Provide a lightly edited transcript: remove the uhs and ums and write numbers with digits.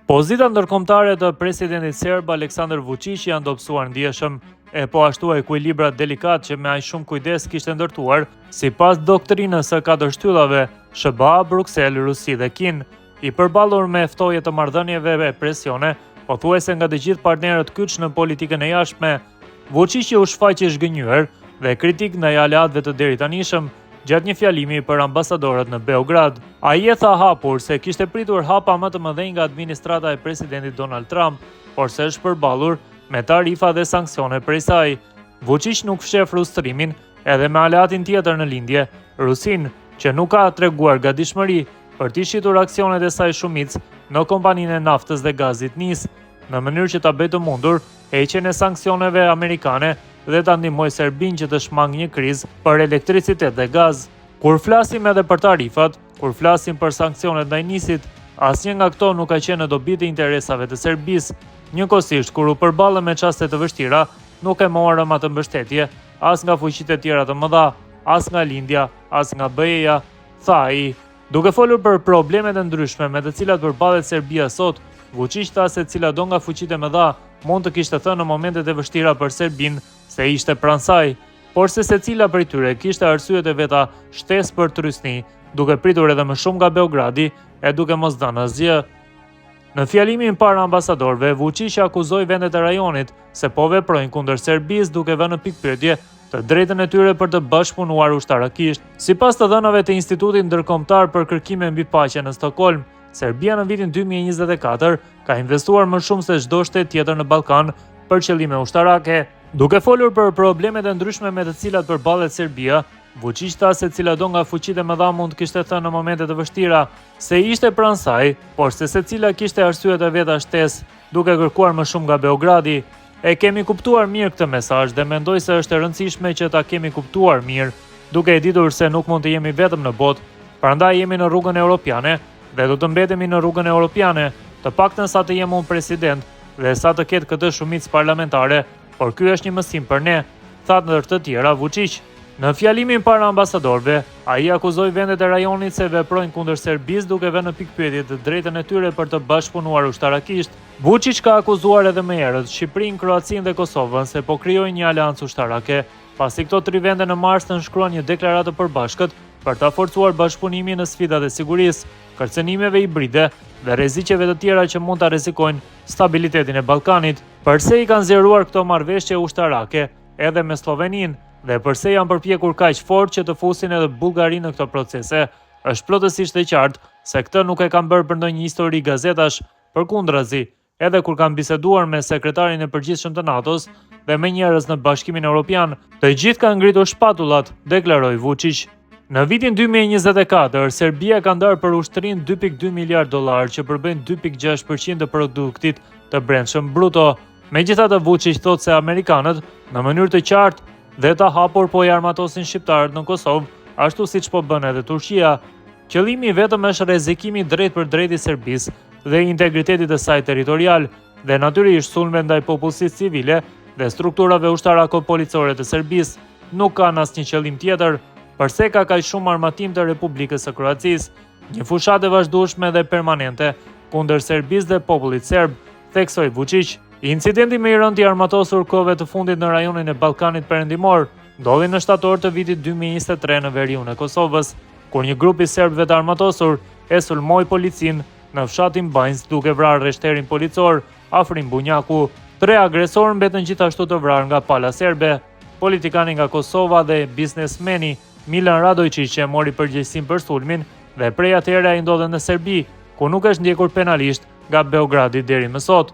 Pozitat ndërkombëtare të presidentit serb Aleksandar Vuçiq janë dobësuar ndjeshëm, e po ashtu ekuilibrat delikatë që me aq shumë kujdes kishte ndërtuar, sipas doktrinës së katër shtyllave, SHBA, Bruksel, Rusi dhe Kinë, i përballur me ftohje të marrëdhënieve e presione, pothuajse nga të gjithë partnerët kyç në politikën e jashtme, Vuçiqi u shfaq i zhgënjyer dhe kritik ndaj aleatëve të deritanishëm gjatë një fjalimi për ambasadorët në Beograd. Ai e tha hapur se kishte pritur hapa më të mëdhenj nga administrata e presidentit Donald Trump, por se është përballur me tarifa dhe sanksione prej saj. Vuçiq nuk fsheh frustrimin edhe me aleatin tjetër në lindje, Rusinë, që nuk ka treguar gatishmëri për t'i shitur aksionet e saj shumicë në kompaninë e naftës dhe gazit NIS, në mënyrë që ta bëjë të mundur heqjen e sanksioneve amerikane dhe ta ndihmojë Serbinë që të shmangë një krizë për elektricitet dhe gaz. Kur flasim edhe për tarifat, kur flasim për sanksionet ndaj NIS-it, asnjë nga këto nuk ka qenë në dobi të interesave të Serbisë. Njëkohësisht, kur u përballëm me çaste të vështira, nuk e morëm atë mbështetje as nga fuqitë e tjera të mëdha, as nga Lindja, as nga BE-ja, tha ai. Duke folur për problemet e ndryshme me të cilat përballet Serbia sot, Vuçiq tha se cilado nga fuqitë e mëdha mund të kishte thënë në momentet e vështira për Serbinë se ishte pranë saj, por se secila prej tyre kishte arsyet e veta shtesë për trysni, duke pritur edhe më shumë nga Beogradi e duke mos dhënë asgjë. Në fjalimin para ambasadorëve, Vuçiq akuzoi vendet e rajonit se po veprojnë kundër Serbisë duke vënë në pikëpyetje të drejtën e tyre për të bashkëpunuar ushtarakisht. Sipas të dhënave të Institutit Ndërkombëtar për Kërkime mbi Paqen në Stockholm, Serbia në vitin 2024 ka investuar më shumë se çdo shtet tjetër në Ballkan për qëllime ushtarake. Duke folur për problemet e ndryshme me të cilat përballet Serbia, Vuçiq tha se cilado nga fuqitë e mëdha mund të kishte thënë në momente të vështira se ishte pranë saj, por se secila kishte arsyet e veta shtesë, duke kërkuar më shumë nga Beogradi. E kemi kuptuar mirë këtë mesazh dhe mendoj se është e rëndësishme që ta kemi kuptuar mirë, duke e ditur se nuk mund të jemi vetëm në botë. Prandaj jemi në rrugën europiane dhe do të mbetemi në rrugën europiane, të paktën sa të jem unë president dhe sa të ketë këtë shumicë parlamentare, por ky është një mësim për ne, tha ndër të tjera Vuçiq. Në fjalimin para ambasadorëve, ai akuzoi vendet e rajonit se veprojnë kundër Serbisë duke vënë në pikëpyetje të drejtën e tyre për të bashkëpunuar ushtarakisht. Vuçiq ka akuzuar edhe më herët Shqipërinë, Kroacinë dhe Kosovën se po krijojnë një aleancë ushtarake, pasi këto tri vende në mars nënshkruan një deklaratë të përbashkët për ta forcuar bashkëpunimin në sfidat e sigurisë, kërcënimeve hibride dhe rreziqeve të tjera që mund ta rrezikojnë stabilitetin e Ballkanit. Përse i kanë zgjeruar këto marrëveshje ushtarake edhe me Slloveninë dhe përse janë përpjekur kaq fort që të fusin edhe Bullgarinë në këto procese, është plotësisht e qartë se këtë nuk e kanë bërë për ndonjë histori gazetash, Përkundrazi, edhe kur kam biseduar me sekretarin e përgjithshëm të NATO-s dhe me njerëz në Bashkimin Europian, të gjithë kanë ngritur shpatullat, deklaroi Vuçiq. Në vitin 2024, Serbia ka ndarë për ushtrinë 2.2 miliardë dollarë, që përbëjnë 2.6% të produktit të brendshëm bruto. Megjithatë, Vuçiq thotë se amerikanët, në mënyrë të qartë dhe të hapur po i armatosin shqiptarët në Kosovë, ashtu siç po bën edhe Turqia. Qëllimi i vetëm është rrezikimi drejtpërdrejt i Serbisë dhe integritetit të saj territorial dhe natyrisht sulmet ndaj popullsisë civile dhe strukturave ushtarako-policore të Serbisë nuk kanë asnjë qëllim tjetër. Përse ka kaq shumë armatim të Republikës së Kroacisë? Një fushatë e vazhdueshme dhe permanente kundër Serbisë dhe popullit serb, theksoi Vuçiq. Incidenti më i rëndë i armatosur kohëve të fundit në rajonin e Ballkanit Perëndimor ndodhi në shtator të vitit 2023 në veriun e Kosovës, kur një grup i serbëve të armatosur e sulmoi policinë në fshatin Banjskë duke vrarë rreshterin policor Afrim Bunjaku. Tre agresorë mbetën gjithashtu të vrarë nga pala serbe. Politikani nga Kosova dhe biznesmeni Milan Radoiçiq e mori përgjegjësinë për sulmin dhe prej atëherë ai ndodhet në Serbi, ku nuk është ndjekur penalisht nga Beogradi deri më sot.